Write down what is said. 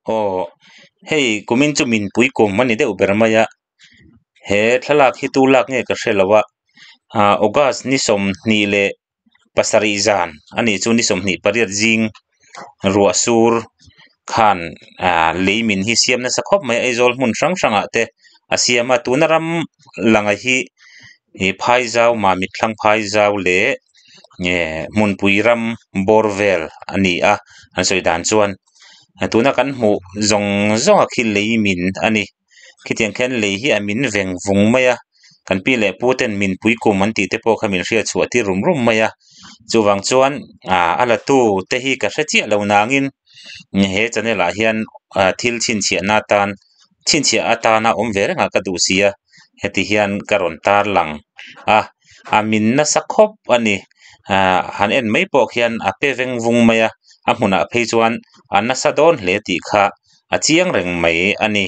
Aw hei kumin chu minpui kum a ni deuh ber mai a he thlalak hi tu lak nge ka hrelo a ah august ni sawmhnih leh pasarih zan a nih chu ni 28 zing ruah sur khan ah lei min hi siam nasa khawp mai a Aizawl hmun hrang hrang ah te a siam a tuna ram lang hi ih phai zau mamit thlang phai zau leh eh hmunpui ram bawr vel a ni a an sawi dan chuan tuna kan hmuh zawng zawng a khi lei min a ni khitiang khian lei hi a min veng vung mai a kan pi leh pu ten minpui kum an tih te pawh kha min hriat chhuah tir rum rum mai a chuvang chuan ah a la tu te hi ka hre chiah lo nangin he channel ah hian ah thil chhinchhiah na atan chhinchhiah atana awm ve reng ah ka duh si a heti hian ka rawn tar lang a a min nasa khawp a ni ah han en mai pawh khian a pe veng vung mai a a hmunah phei chuan a nasa dawn hle tih kha a chiang reng mai a ni.